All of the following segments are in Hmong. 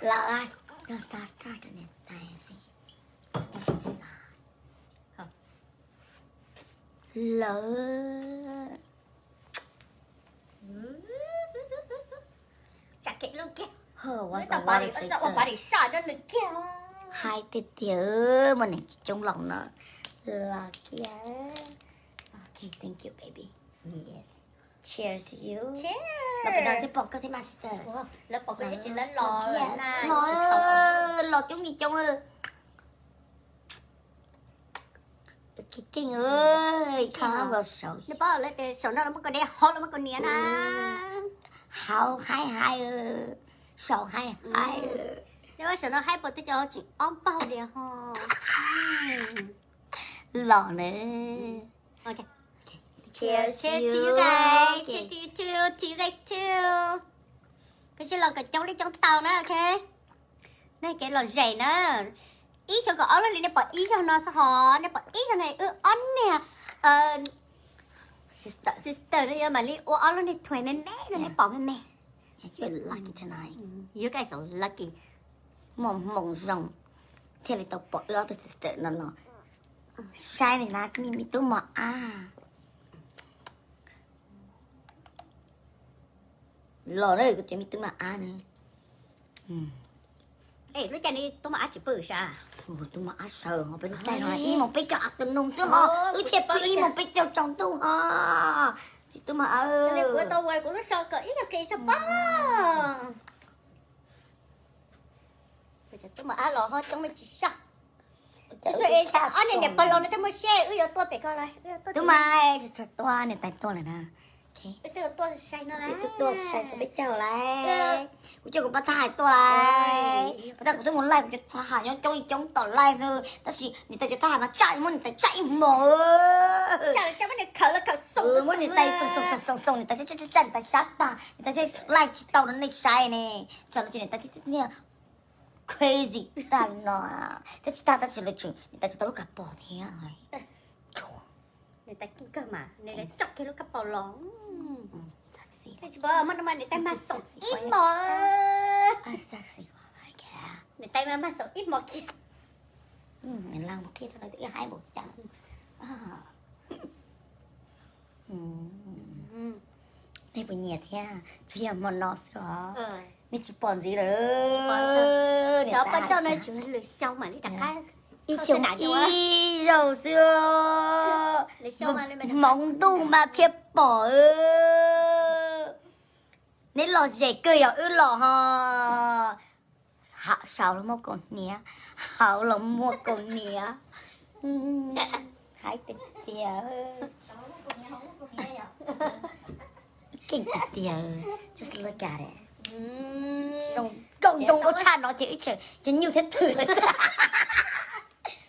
Lawv, lawv xa star rau niam tais xwb. Lawv. Hais tiag tiag, muaj neeg coob coob los no los kiag. Ok, thank you, baby. Cheers to you. Los pem no thiab pom koj thiab mas sister. Lawv pom koj ib tsis lawv los kiag na, los, los coob ni coob. Keej keej, khab los saum. Nws paub lawv tias saum no los muab koj de, hauv los muab koj niam na. Hauv haib haib, saum haib haib. Neb saum no haib pom twb cov tseem ob npaug diam ho. Los na. Cheers to you guys. Cheers to you too, to you guys too. Peb sib los kom coob li coob tau na, ok. Nej kev lom zem na. Ib xyoos kom ob lub li nej pom ib zaug no xwb hos, nej pom ib zaug no wb ob niag sister no yuav mam li ua ob lub niag twins me me no nej pom me me. You guys are lucky. Muaj hmoo zoo thiaj li tau pom wb ob tug sister no los. Saib li na, me me tub mos ab. Los na, kuv cov me tub mos ab na. Lub caij no tub mos ab tsis pw sas. Tub mos ab sawv ho, peb lub caij no ib moos peb caug afternoon xwb ho, wb thiaj pw ib moos peb caug tsaus ntuj ho. Txiv tub mos ab, kuv tau ua kuv lub so kom ib nyuag qis sab pob. Tub mos ab los ho coob me tsis saj. Ob niag niam pog laus no thiaj muaj siab wb yuav tuaj pem ko lawm. Tub mas, tua niam tais tuaj lawm na. Wb twb tuaj sai no lawm, wb twb tuaj sai tau peb caug lawm. Kuv coj kuv pab thaj hais tuaj lawm. Pab thaj kuv twb mus live, kuv cov thaj hais nyob coob li coob tom live na. Tab sis niam tais cov thaj hais mas tsaj muab niam tais tsaj ib hmos. Muab niam tais xoom xoom xoom xoom, niam tais tsaj tsaj tsaj niam tais sab tag, niam tais thiaj live tsis tau rau nej saib ne. Tsam no ces niam tais thiaj crazy tag li no, thiab tsis tag tab sis lawv tseem, niam tais tsis tau lub kas pos thiab. Niam tais keej kawg mas, niam tais tso kiag lub kas pos los. Tsis paub, muaj no mas niam tais mas xoom ib hmos. Niam tais mas mas xoom ib hmos kiag. Mus qhia tau no twb haib npaum cas. Nej puas nyiam thiab? Tsuas yog hmo no xwb os. Nej tsis pom ntxiv lawm. Cov poj coj no tsuas lwm xyoo mam li rov qab. Ib xyoo ib zaug xwb. Hmoov ntuj mas thiaj pom. Neb lom zem kawg yog wb los ho. Saud los muaj kaus hniav, hauv los muaj kaus hniav. Haib tiag tiag. Keej tiag tiag. Just look at it. Zoo nkauj ntoo ua tshaj no ces wb tseem cov nyuj thiab twm lawm.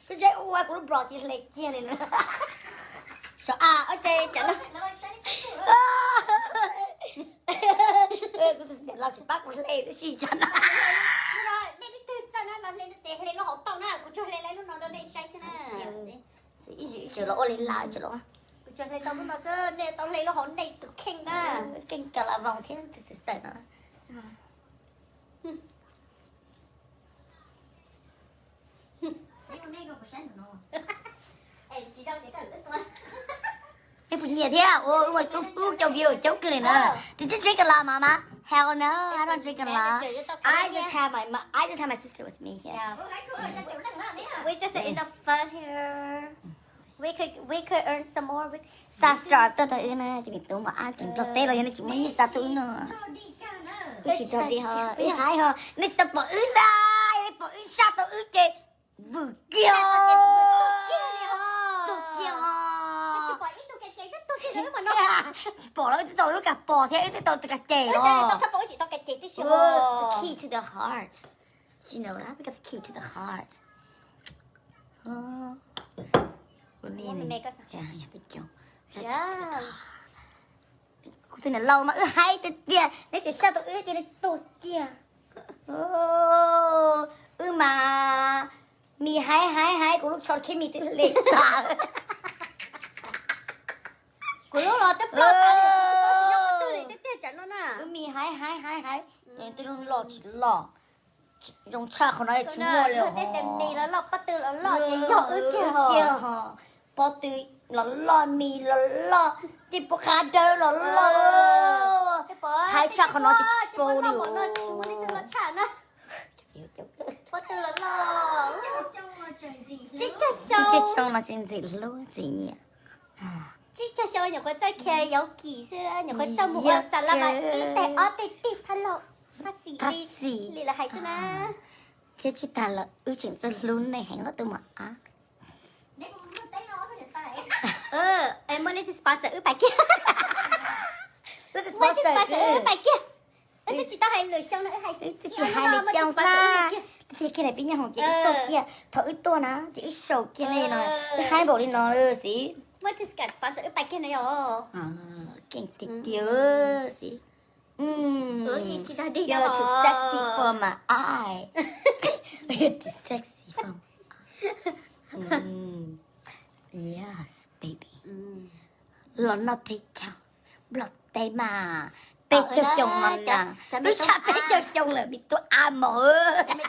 Koj saib ua kuv lub blog ces hle kiag li na. Saum a, ua cas no. Los tsis pab kuv hle tib si tso no. Nej leej twg txawj na los hle tes hle lub hauv tau na, kuv tsuas hle lub no rau nej saib xwb na. Ib txwm los ua li lawm tsis los. Kuv tsuas hle tau lub no xwb, nej tau hle lub hauv nej tus kheej na. Keej kawg la voos thiab tus sister no. Nej puas nyiam thiab? Ua ua tub tub cov view coob kawg li na. Did you drink a lot, mama? Hell no, I don't drink a lot. I just have my mo- I just have my sister with me here. Yeah. We just in the fun here. We could we could earn some more. Xa star tuaj rau wb na, ces me tub mos ab tim Nplog teb los yog nej tsis muaj nyiaj xa tuaj wb no. Wb tsis rau di ho, wb haib ho, nej tsis tau pom wb xa, nej pom wb xa tau wb ces vwm kiag. Tuag kiag ho. Tsis pom los wb twb tau lub kas pos thiab wb twb tau tus kas ces los. The key to the heart. Did you know that? We got the key to the heart. Kuv tus niam laus mas wb haib tiag tiag, neb tseem sab tau wb ces neb tuag kiag. Wb mas mis haib haib haib, kuv lub tsho khib mis twb hle tag. Kuv lub los twb ploj tas li, kuv tsis paub xyov yog qhov twg li tiag tiag tsam no na. Wb mis haib haib haib haib, twb los tsis los. Zoo tshaj qhov no tsis muaj li. Tej tes mis los loj, pob tw los loj ces yog wb kiag ho. Pob tw los loj, mis los loj, tej pub qab dawb los loj. Haib tshaj qhov no ces tsis paub li. Pob tw los loj. Tsib caug xyoo no tsis ntxim hlub ntxim nyiam. Tsib caug xyoo nyuam qhuav txawj kha yauv kim xwb, nyuam qhuab txawj mus ua xas las mas ib teg ob teg tig thab laug. Thab xis li lawv hais xwb na. Thiab tsis tas los wb tseem txawj hlub nej heev os tus mos ab. Muaj leej twg sponsor wb pais kiag? Leej twg sponsor wb pais kiag? Twb tsis tau hais lwm xyoo no, twb tsis hais lwm xyoo na. Twb tiag kiag na, peb nyob hoom ces wb tuaj kiag, thaum wb tuaj na ces wb show kiag nej no, wb haib npaum li no xwb. Keej tiag tiag xwb. You're too sexy for my eye. You're too sexy for my eye. Yes, baby. Los noj peb caug, Nplog teb mas peb caug xyoo no na. Wb tshaj peb caug xyoo lawm me tub ab mos. Wb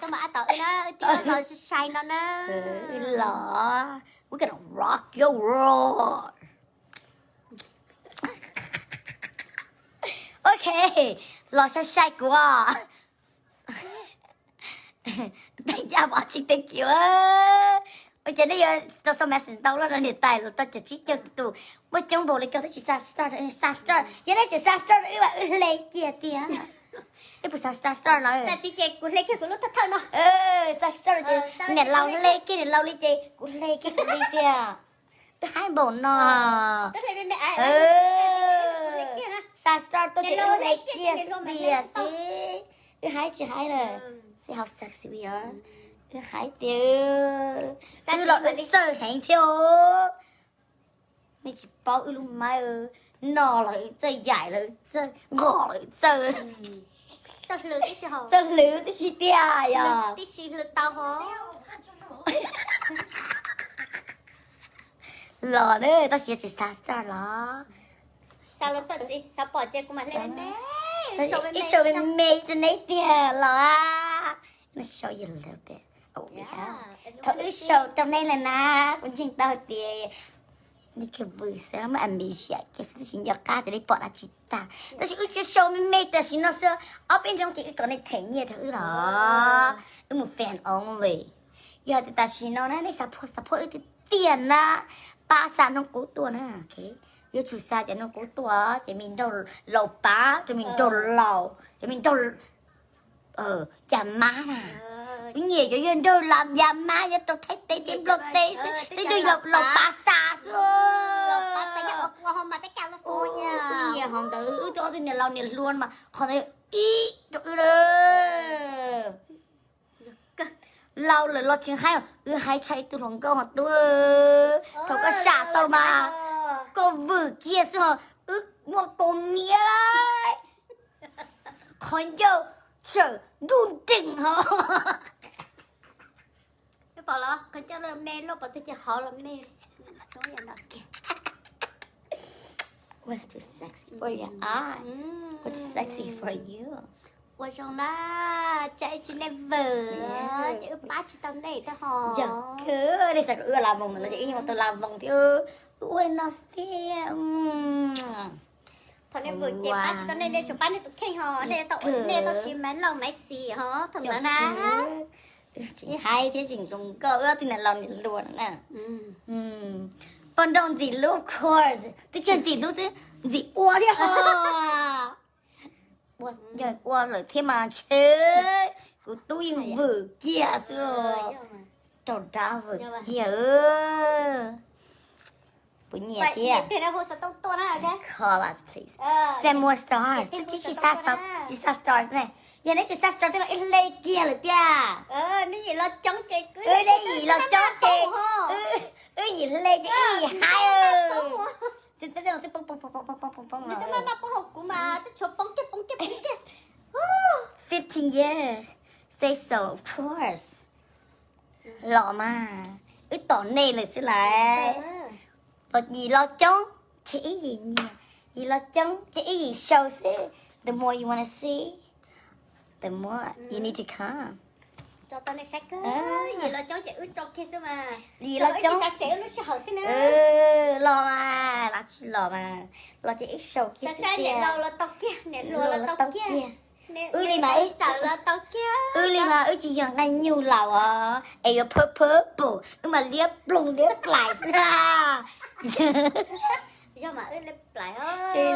los, we're gonna rock your world. Ok, los sai sai kuv os. Thank you, watching, thank you. Ua cas nej yuav tau so message ntau loj no, niam tais los tau caum tsib caug tus, muaj coob npaum li ko twb tsis xa star, xa star. Yog nej tseem xa star no wb mam wb hle kiag tiag. Wb puas xa star star no? Xa star ces niam laus hle kiag niam laus li ces kuv hle kiag kuv li tiag. Wb haib npaum no. Xa star tuaj ces wb hle kiag tiag xwb. Wb haib tsis haib lawm. See how sexy we are. Wb haib tiag. Wb los wb txawj heev thiab. Nej tsis paub wb lub maib, no los wb txawj, yaim los wb txawj, nqos los wb txawj. Txawj hlwv tib si tiag yog. Los na, tab sis tsis xa star los. Ib show me me rau neb tiag los. Show you a little bit. Thaum wb show rau neb lawm na, kuv ntseeg tau tias nej kawg vwm xwb, muaj amnesia kiag xwb, tab sis nco qab tias nej pom dab tsi tag. Tab sis wb tsuas show me me tam sim no xwb, ob peb nroog ces wb kom nej them nyiaj rau wb los. Wb mus fan only. Yog tias tam sim no na nej support, support wb tiag tiag na, pab xa hnub qub tuaj na. Yuav tsum xa cov hnub qub tuaj ces me nraug laus pab rau me nraug laus, cov me nraug Cas mab na, wb nyiam cov yawg nraug Las Vegas mab nyob rau Thaib teb thiab Nplog teb xwb, tej yawg laus pab xa xwb. Wb nyiam hov ntawd, wb twb ob tug niam laus niam hluas mas qhov ntawd ib rau wb lawm. Laus lawm los tseem haib, wb haib tshaj ib tug hluas nkauj ho tub. Thaum koj sam tau mas koj vwm kiag xwb ho, wb muaj kaus hniav lawm. Qhov ncauj tseem nruj nreem ho. Pom los qhov ncauj lawm me loj pom twg ces hov los me. What's too sexy for your eye? What's too sexy for you? Ua zoo na, tsam ib tsis nej vwm ces wb pab tsis tau nej thiab ho. Yog kawg, nej xav kom wb ua las voos no ces wb yeej ua tau las voos thiab, wb ua no xwb tiag. Thaum nej vwm ces pab tsis tau nej, nej tsuas pab nej tus kheej ho, nej tau siv maiv loj maiv xis ho thaum ntawd na. Tsis haib thiab tseem zoo nkauj, wb ob tug niam laus niam hluas na. Poj nrauj ntxim hlub, of course, twb tsis ntxim hlub xwb, ntxim ua thiab ho. Yog ua lawm thiab mas ntshe kuv tub yeej vwm kiag xwb. Raug dab vwm kiag. Puas nyiam thiab? Call us, please. Send more stars. Twb tsis, tsis xa stars ne. Yog neb tsis xa stars thiab mas wb hle kiag lawm tiag. Wb yim los coob ces, wb yim hle ces wb yim haib. Twb poob poob poob poob poob poob. Fifteen years. Say so, of course. Los mas, wb tos nej lawm xwb lawm. Los yim los coob ces wb yim nyiam, yim los coob ces wb yim show xwb. The more you wanna see, the more you need to come. Tso tau nej saib kawg, yim los coob ces wb tso kiag xwb mas. Yim los coob xav xev wb lub sij hawm thiab na. Los mas, los tsis los mas, los ces wb sau kiag xwb tiag. Niam laus los tau kiag, niam hluas los tau kiag. Wb li mas, wb li mas wb tsis yog nqaij nyuj laus os, es yuav phawb phawb pum, wb mas liab ploog liab plaim xwb. Yog mas wb liab plaim,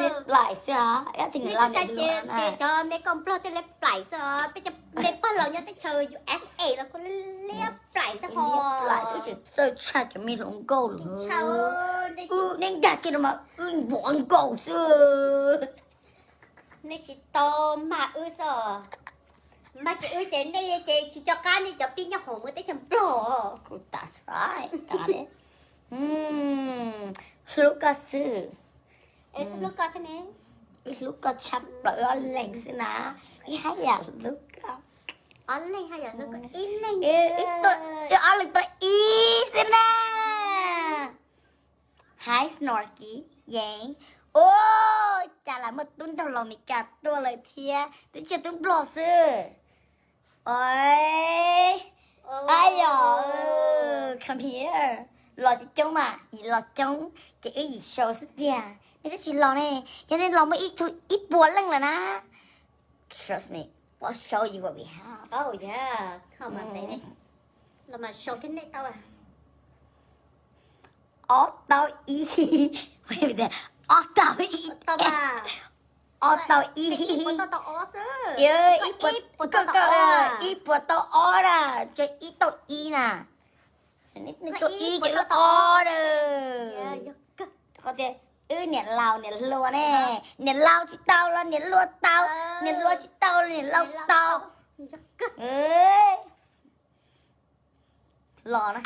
liab plaim xwb os, ib tug niam laus niam hluas na. Cov me koj nplog tej liab plaim xwb os, peb cov me pog laus nyob teb chaws U S A los kuj liab plaim xwb ho. Liab plaim xwb, tsis txawj tshaj cov me hluas nkauj lawm. Wb neb nkag kiag no mas wb npuav nkaus xwb. Nej tsis tau mag wb xwb. Mag kiag wb ces nej ces tsis nco qab nej cov pib nyob hauv mus teb chaws Nplog. Kuv tas xwb, tas li. Hlub koj xwb. Wb hlub koj tshaj plaws, ob leeg xwb na. Wb haj yam hlub koj. Wb ob leeg tau ib xwb na. Hi Snorky, Yeev. Ua cas lam muaj tub nraug los Meskas tuaj lawm thiab, twb tsis yog tub Nplog xwb. Oi, ai yos, come here. Los tsis coob mas, yim los coob ces wb yim sau xwb tiag. Nej twb tsis los ne, yog nej los muaj ib tug ib puas leej lawm na. Trust me, I'll show you what we have. Ob tau ib, ob tau ib, ob tau ib, ib puas tau ob na, tso ib tau ib na. Tau ib ces wb ob na. Qhov tias wb niam laus niam hluas ne, niam laus tsis tau los niam hluas tau, niam hluas tsis tau los niam laus tau. Los na,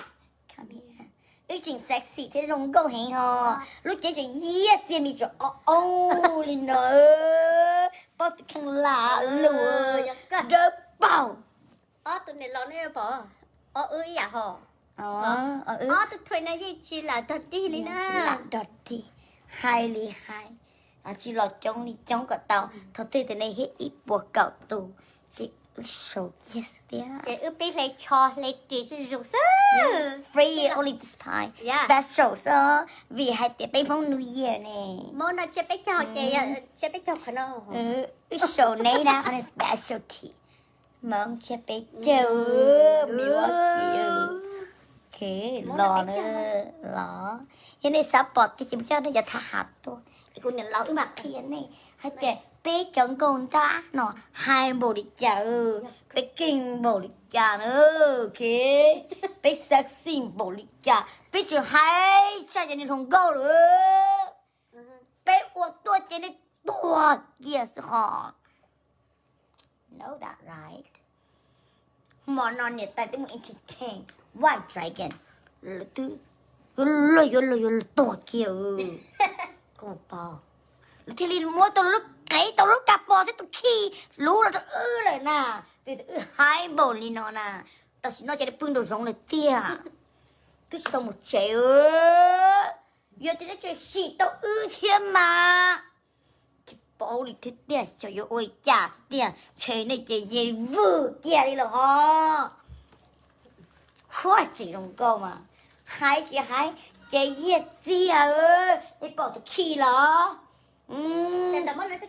wb tseem sexy thiab zoo nkauj heev ho. Lub cev tseem yiag txiag mis tseem o o li no. Paub tus kheej lam lus, dawb paug. Ob tug niam laus ne pom, ob wb ib yam ho. Ob tug thuam no yeej tsis lam dog dig li na. Tsis lam dog dig, hais li hais, tsis los coob li coob kom tau. Thaum twg tias nej hiab ib puas kaum tus ces wb sau kiag xwb tiag. Ces wb pib hle tsho hle ris zuj zus xwb. Free only this time. Special xwb, vim hais tias peb Hmoob New Year ne. Hmoob no tsiab peb caug ces tsiab peb caug qhov no. Wb sau neb na, qhov no specialty. Hmoob tsiab peb caug, me Hmoob kiv. Los na, los. Yog nej xav pom tiag ces mus coj nej cov thab ham tuaj es kuv niam laus wb mam qhia nej hais tias peb cov nkauj nrab no hais npaum li cas, peb keej npaum li cas na, peb sexy npaum li cas, peb tseem hais tshaj cov niag hluas nkauj lawm. Peb ua tuaj ces nej tuag kiag xwb ho. Know that, right? Hmo no niam tais twb mus entertain White Dragon, lawv twb yuav luag yuav luag yuav luag tuag kiag. Koj paub, lawv thiaj li muab tau lub qev tau lub ka pos thiab tus khi lub los rau wb lawm na. Vim tias wb hais npaum li no na, tam sim no ces pw nraum zoov lawm tiag, twb tsis tau mus tsev. Yog tias nej tseem sim tau wb thiab mas, tsis paub li thiab tiag, xyov yuav ua li cas tiag, ntshe nej ces yeej vwm kiag li lawm ho. Khuaj tseem zoo nkauj mas, hais tsis hais ces yiag txiag, nej pom tus khi los? Lawv muab lawv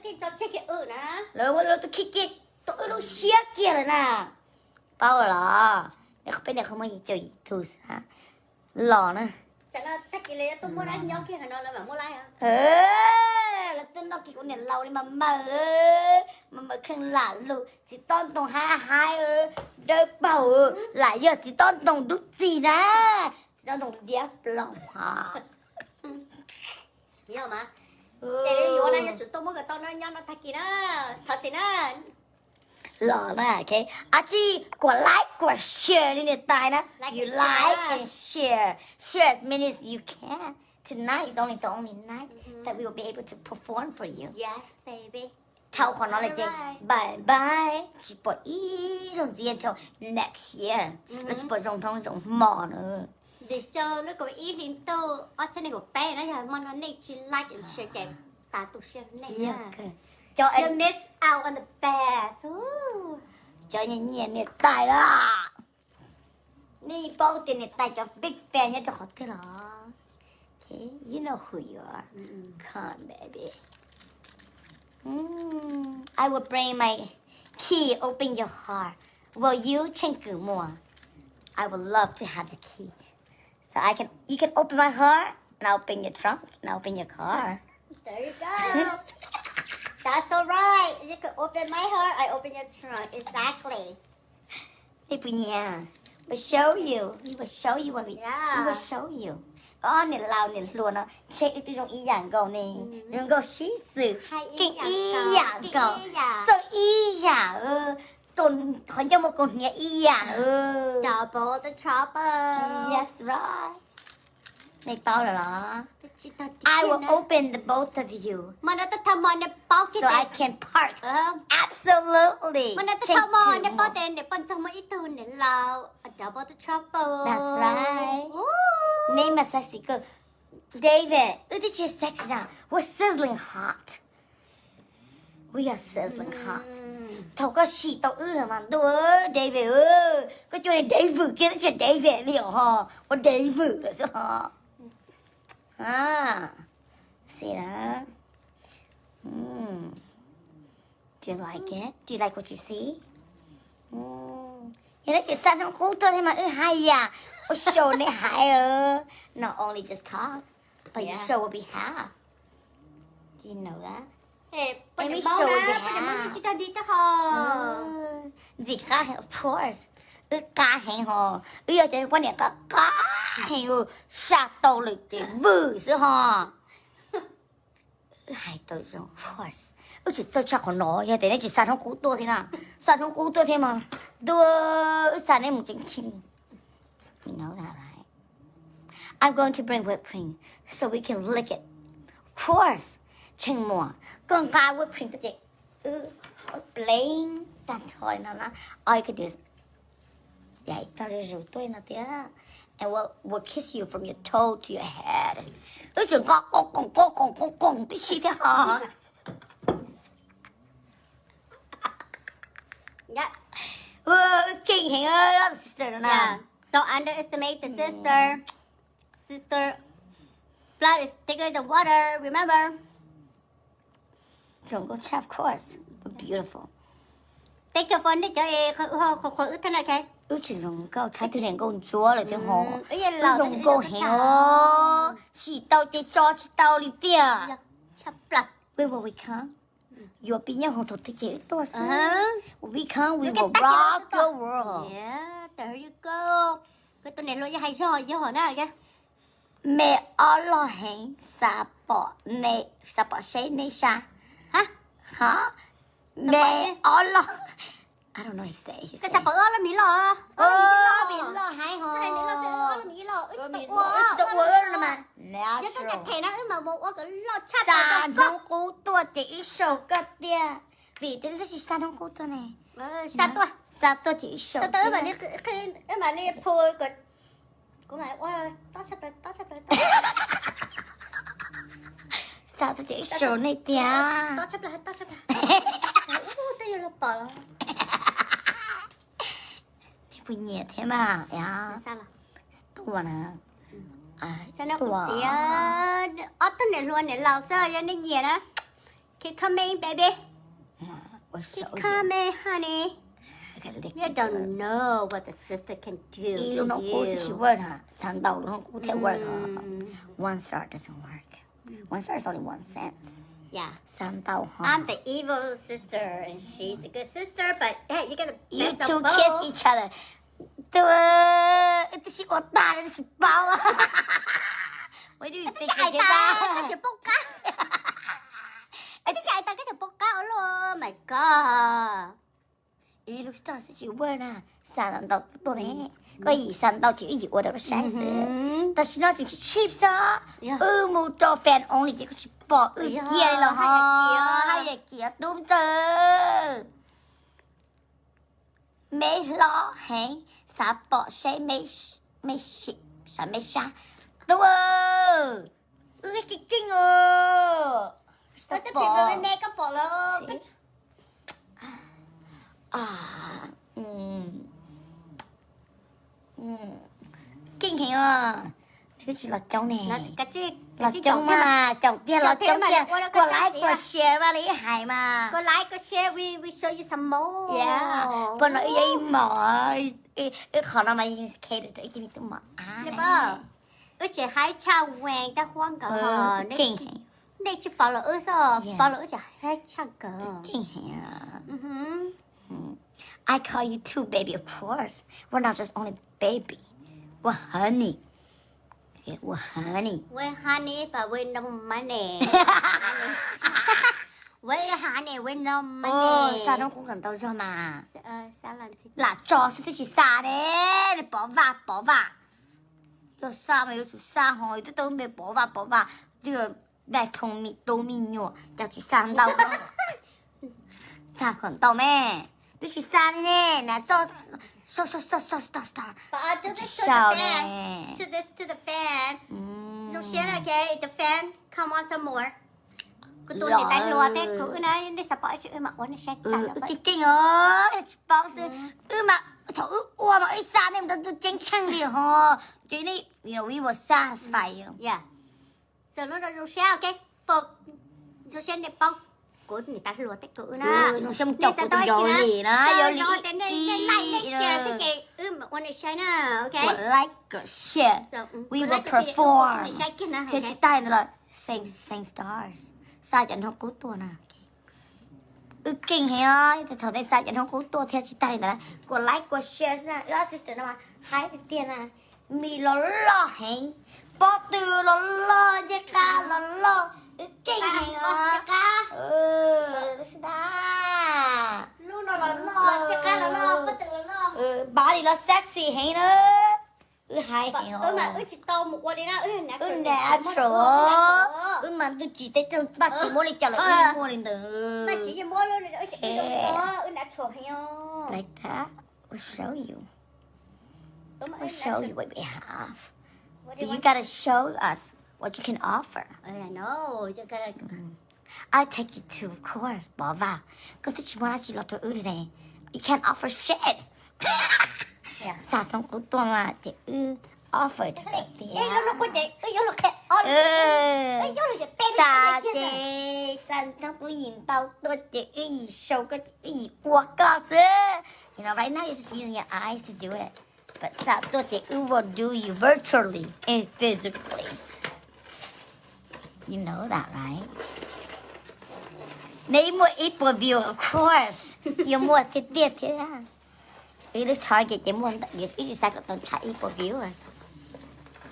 tus khi kiag rau wb lub siab kiag lawm na. Paub los, peb niam qhov muaj yim caum yim tus xwb. Los na. Lawv twb noj kiag kuv niam laus li mas Maum, Maum Maum kheej lam lus, txiv tob ntoo haib haib, dawb paug, lam yog txiv tob ntoo dub txig na, txiv tob ntoo diab ploog. Ces yuav na, yuav tsum tuaj muab kom tau no nyob no tag kis na, thov txim na. Los na, ok. Ab tsi, kuas like, kuas share li niam tais na. You like and share. Share as many as you can. Tonight is only the only night that we will be able to perform for you. Dhau qhov no lawm ces bye bye, tsis pom ib zaug ntxiv until next year. Los tsis pom zoo hnub zoo hmo na. Lwm xyoo lub kaum ib hli ntuj ob txhiab nees nkaum peb na, yog hmo no nej tsis like and share ces tas tu siab nej. Cov miss out on the best. Cov nyiam nyiam niam tais lawm. Nej paub tias niam tais cov big fan nyob rau qhov twg los? Okay, you know who you are. Come, baby. Mm, I will bring my key, open your heart. Will you, Cheem Kwm Muas? I would love to have the key. So I can, you can open my heart, and I'll open your trunk, and I'll open your car. There you go. That's all right. You can open my heart, I open your trunk. Exactly. Ej, puas nyiam? Will show you. We will show you what we, we will show you. Ob niam laus niam hluas no ntshe wb twb zoo ib yam nkaus ne. Zoo nkaus sib xws. Keej ib yam nkaus. Txawj ib yam. Qhov ncauj muaj kaus hniav ib yam. Double the trouble. Yes, right. Nej paub lawm los? I will open the both of you so I can park. Absolutely. Niam pog ntxawg muaj ib tug niam laus, double the trouble. That's right. Neb mas sexy kawg. David, wb twb tsis sexy na, we're sizzling hot. We are sizzling hot. Thaum koj sim tau wb lawm mas ntuj, David, koj cuag li David kiag twb tsis David li os ho, ua David lawm xwb ho. See that? Do you like it? Do you like what you see? Yog nej tsis xa hnub qub tuaj thiab mas wb haj yam ua show nej hais. Not only just talk, but your show will be half. Do you know that? Em, show will be half. Ntxim qab heev, of course. Wb qab heev ho. Wb yog cov poj niam qab qab heev, xa tau lawm ces vwm xwb ho. Wb hais tau zoo, of course. Wb tsis txawj tshaj qhov no, yog tias nej tsis xa hnub qub tuaj thiab na. Xa hnub qub tuaj thiab mas, ntuj, wb xa nej mus tseem khib. You know that, right? I'm going to bring whipped cream so we can lick it. Of course. Tsheej Muas, koj nqa whipped cream tuaj ces wb pleev tag nrho li no na. All you can do is, yeah, txog zuj zus tuaj li no tiag. And we'll, we'll kiss you from your toe to your head. Wb tseem nqa qoom qoom qoom qoom qoom qoom tib si thiab ho. Wb keej heev, sister no na. Don't underestimate the sister. Sister blood is thicker than water, remember? Zoo nkauj tshaj, of course. Beautiful. Thank you for nej cov qhuas qhuas wb thiab na. Wb tseem zoo nkauj tshaj tug niam nkauj ntsuab lawm thiab ho. Wb zoo nkauj heev os. Sim tau ces tso tsis tau li tiag. Where will we come? Yuav pib nyob hoos thaum twg ces wb tuaj xwb. We come, we will rock your world. Koj tus niam hluas yog hais zog yog na. Me ob loj heev, xav pom ne, xav pom seb neb sab. Ho, me ob loj, I don't know what he said. Xav pom ob loj mi loj. Ob loj mi loj heev ho. Wb tsis tau ua no mas. Yog koj nyiam them na wb mam mus ua kom loj tshaj plaws. Xa hnub qub tuaj ces wb show koj tiag. Vim tias twb tsis xa hnub qub tuaj ne. Xa tuaj. Xa tuaj ces wb show. Wb mam li phu kom kuv mam ua tob tshaj plaws, tob tshaj plaws. Xa tuaj ces wb show nej tiag. Tob tshaj plaws, tob tshaj plaws. Twb yuav luag pom los. Puas nyiam thiab mas? Tuaj na. Tuaj. Ob tug niam hluas niam laus xwb, yog nej nyiam na, keep coming, baby. Keep coming, honey. You don't know what the sister can do. Ib lub hnub qub xwb tsis work na, xav ntau lub hnub qub thiaj work. One star doesn't work. One star is only one cent. Yeah. Xav ntau ho. I'm the evil sister and she's the good sister, but hey, you get the best of both. You two kiss each other. Twb, twb sib ua tag li twb tsis paub. What do you think? Twb sib hais tag koj tseem poob qab. Twb sib hais tag koj tseem poob qab ua luaj, my God. Ib lub star xwb tsis work na, xa ntau tuaj me. Koj yim xa ntau ces wb yim ua rau koj saib xwb. Tam sim no tseem cheap cheap xwb. Wb mus rau fan only ces koj tsis pom wb kiag li los ho. Haj yam kiag tub ntxawg. Me hlob heev, xav pom seb me, me sim, sab me sab. Tub, wb keej keej os. Tsis tau pom. Me koj pom los. Neb twb tsis los coob ne. Los coob mas, caum tiag los coob tiag, kua like kua share mas li ib hais mas. Kua like kua share, we we show you some more. Pom no wb yuav ib mos, wb qhov no mas yeej cater rau ib cov me tub mos ab. Wb tseem haib tshaj Wees Tab Huab nkawd ho. Nej tsis follow wb xwb, follow wb tseem haib tshaj nkawd. I call you too, baby, of course. We're not just only baby. We're honey. Okay, we're honey. We're honey, but we're no money. We're honey, we're no money. Xa hnub qub kom ntau zog mas. Lam tso xwb twb tsis xa ne, pov vaj pov vaj. Yog xa mas yuav tsum xa ho, twb tau npe pov vaj pov vaj, twb yog dai thoo me tub me nyuam cas tsis xa ntau. Xa kom ntau me, twb tsis xa li ne, na tso, tsis sau ne. To this, to the fan. Zoo siab na, okay, the fan, come on some more. Kuv tus niam tais hluas thiab kuv wb na, nej xav pom ib tsi wb mam ua nej saib tag. Wb keej keej os, tsis paub xwb. Wb mas thaum wb ua mas wb xa nej mus rau ntuj ceeb tsheej li ho. Ces nej, you know, we will satisfy you. Txawm lub no zoo siab, ok, fo, zoo siab nej paub kuv niam tais hluas thiab kuv wb na. Zoo siab mus caum kuv tus yau li na, yau li tias nej like nej share xwb ces wb mam ua nej saib na, ok. Like, share, we will perform. Thiab tsis tag li ntawd los same, same stars. Xa cov hnub qub tuaj na. Wb keej heev os, thaum nej xa cov hnub qub tuaj thiab tsis tag li ntawd, kua like kua share xwb na. Wb ob sister no mas haib tiag tiag na. Mis los loj heev, pob tw los loj, ncej qab los loj, wb keej heev os. Xwb ntag. Body los sexy heev na. Wb haib heev os. Wb natural. Wb mas ntuj tsim teb tsoog Vajtswv muab li cas los wb muaj li ntawd. Like that. We'll show you. We'll show you what we have. But you gotta show us what you can offer. I take you to, of course, pov vaj. Koj twb tsis muaj dab tsi los rau wb li ne. You can't offer shit. Xa hnub qub tuaj mas ces wb offer tiag tiag. Xa ces xa hnub qub yim ntau tuaj ces wb yim show koj ces wb yim ua koj xwb. You know, right now you're just using your eyes to do it. But xa tuaj ces wb will do you virtually and physically. You know that, right? Neb muaj ib puas view, of course. Yuav muaj tiag tiag thiab. Wb lub target ces muaj ntau, wb tsis xav kom tau tshaj ib puas view.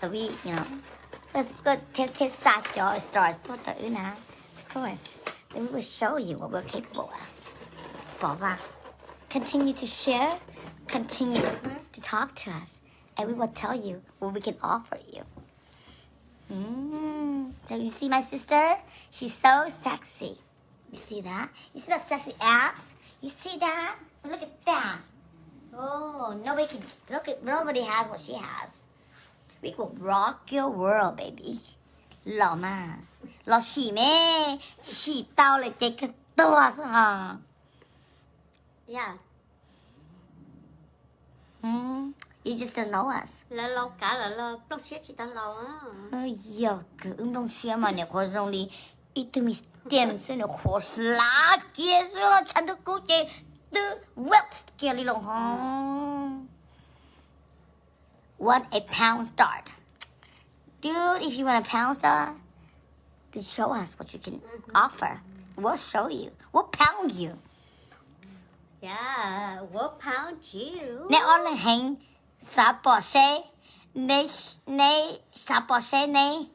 So we, you know, koj thiaj xa cov stars tuaj rau wb na. Of course. Then we will show you what we're capable of. Pov vaj. Continue to share, continue to talk to us, and we will tell you what we can offer you. Mm. So you see my sister? She's so sexy. You see that? You see that sexy ass? You see that? Look at that. Oh, nobody can look at, nobody has what she has. We will rock your world, baby. Los mas. Los sim me. Sim tau lawm ces kawg tuag xwb ho. Yeah. Hmm, you just don't know us. Lawv laus kav lawm los plooj siab tsis tau laus. Yog kawg wb nplooj siab mas niam qhuav zoo li ib tug me stem xwb, niam qhuav hlav kiag xwb, tshav ntuj kub ces twb wilt kiag li los ho. Want a pound start. Dude, if you want a pound star, then show us what you can offer. We'll show you. We'll pound you. Yeah, we'll pound you. Neb ob leeg heev, xav pom seb, neb, neb xav pom seb, neb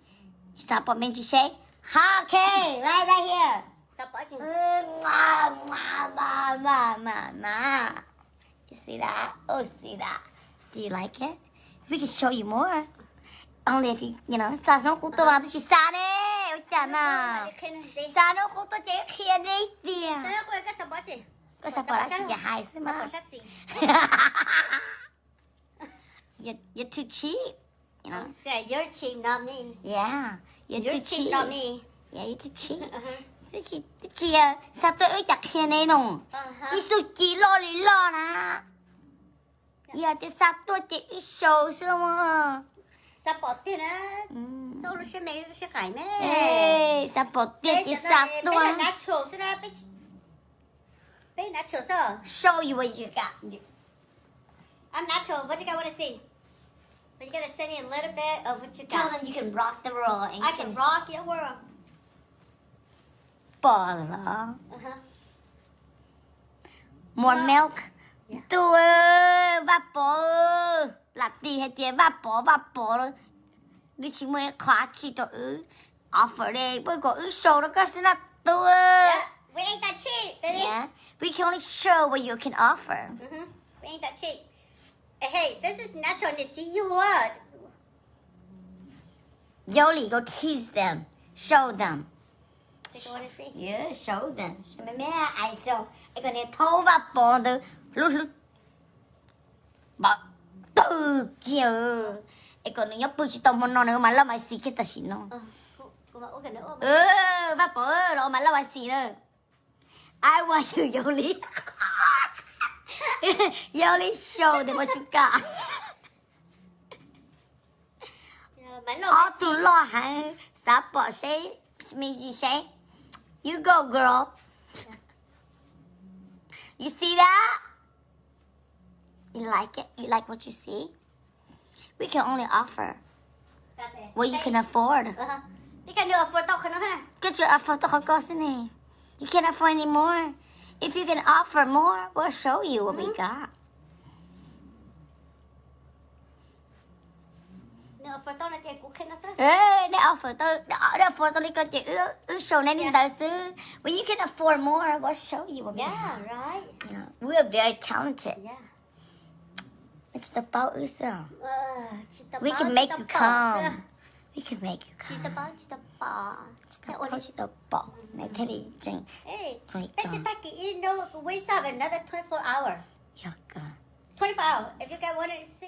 xav pom me ntsis seb. Ha, okay, right, right here. Xav pom ib tsi? Mm, mwah, mwah, mwah, mwah, mwah. You see that? Oh, see that? Do you like it? We can show you more. Only if you, you know, xa hnub qub tuaj mas twb tsis xa ne, ua cas na? Xa hnub qub tuaj ces wb qhia neb tiag. Koj xav pom dab tsi ces hais xwb mas. You're, you're too cheap. You know? Oh, shit, you're cheap, not me. Yeah, you're too cheap. You're cheap, not me. Yeah, you're too cheap. Twb tsis, twb tsis, xa tuaj wb cas qhia neb no. Ib txuj ci loj li loj na. Yog tias xa tuaj ces wb show xwb los mas. Xav pom tiag na. Txoj lub siab me lub siab qaim ne. Xav pom tiag ces xav tuaj. Peb natural xwb na, peb, peb natural xwb. Show you what you got. I'm natural. What you got? Want to see? But you gotta send me a little bit of what you got. Tell them you can rock the world and I can rock your world. Pom los? More milk. Ntuj, Vaj Pov, lam tis hais tias Vaj Pov, Vaj Pov, twb tsis muaj ib qho dab tsi rau wb offer li, peb kom wb show rau koj xwb na tub. We can only show what you can offer. Hey, this is natural, niam txiv yug. Yoli, go tease them, show them. Yeah, show them. Me me ais rau, es kom nws thaub Vaj Pov ntawd hlub hlub pov tawg kiag, es kom nws nyob pw tsis tau hmo no nws ua mas laj mas xis kiag tam sim no. Vaj Pov los ua mas laj mas xis na. I want you, Yoli. Yoli, show them what you got. Ob tug loj heev, xav pom seb, me ntsis seb. You go, girl. You see that? You like it? You like what you see? We can only offer what you can afford. Koj tsuas afford tau qhov koj xwb ne. You can't afford any more. If you can offer more, we'll show you what we got. Nej offer tau li ko ces wb show nej li ntawd xwb. When you can afford more, we'll show you what we got. We are very talented. Tsis tau paub wb xwb. We can make you come. We can make you come. Tsis tau paub, tsis tau pom. Nws thiaj li tseem, peb tsis tag kis ib hnub, we still have another twenty-four hour. Yog kawg. Twenty-four hour. If you guys want to see.